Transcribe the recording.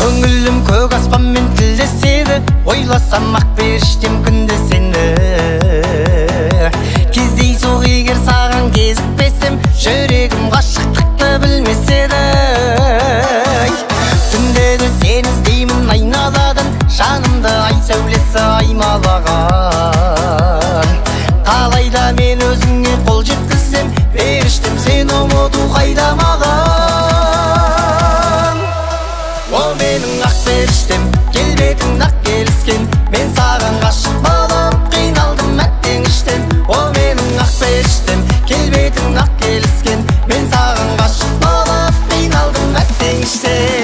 Көңілім көк аспанмен тілдеседі, ойласам ақ періштем күнде сені. Кездейсоқ егер саған кезікпесем, жүрегім ғашықтықты білмес еді. Түнде де сені іздеймін айналадан, жанымды ай сәулесі аймалаған. Қалайда мен өзіңе қол жеткізсем, періштем сені ұмыту қайда маған. О менің ақ періштем, келбетің нақ келіскен, мен саған ғашық болып қиналдым әттең іштен. О менің ақ періштем, келбетің нақ келіскен, мен саған ғашық болып қиналдым әттең іштен.